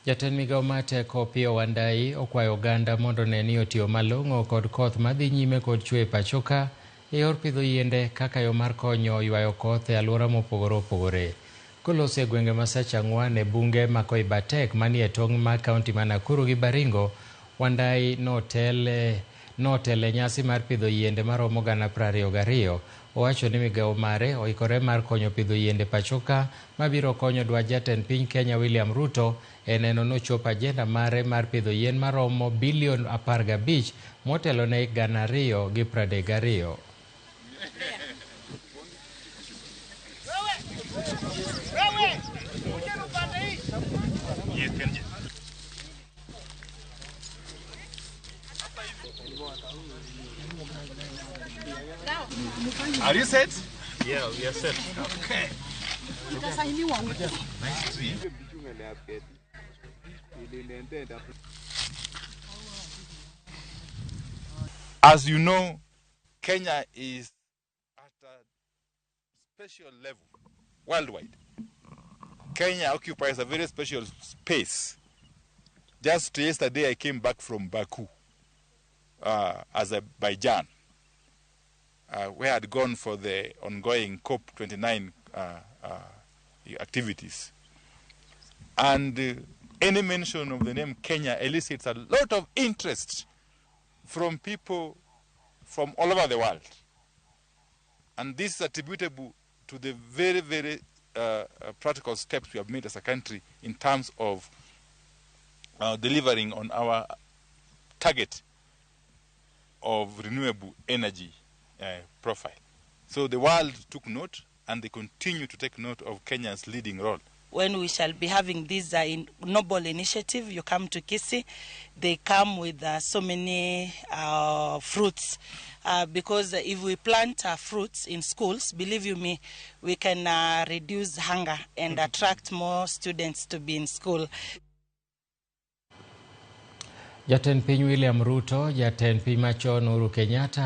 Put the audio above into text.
Jatend migao mar teko Opiyo Wandayi okwayo oganda mondo one ni otiyo malong'o kod koth madhi nyime kod chwe e pachoka e yor pidho yiende kaka yo mar konyo ywayo koth e alwora mopogore opogore. Koloso e gwenge ma Sachang'wan e bunge ma Koibatek manie tong' mar kaunti ma Nakuru gi Baringo, Wandayi notelo e nyasi mar pidho yiende maromo 22,000. Owacho ni migawo mare oikore mar konyo pidho yiende pachoka mabiro konyo dwach jatend piny Kenya William Ruto e neno nochopo ajenda mare mar pidho yien maromo bilion 15 motelo ne hik 2032. Are you set? Yeah, we are set. Okay. Nice tree. As you know, Kenya is at a special level worldwide. Kenya occupies a very special space. Just yesterday, I came back from Baku, Azerbaijan, where I had gone for the ongoing COP29 activities. And any mention of the name Kenya elicits a lot of interest from people from all over the world. And this is attributable to the very, very practical steps we have made as a country in terms of delivering on our target of renewable energy profile. So the world took note, and they continue to take note of Kenya's leading role. When we shall be having this noble initiative, you come to Kisii, they come with so many fruits. Because if we plant fruits in schools, believe you me, we can reduce hunger and attract more students to be in school. Jatend piny William Ruto, jatend piny machon Uhuru Kenyatta.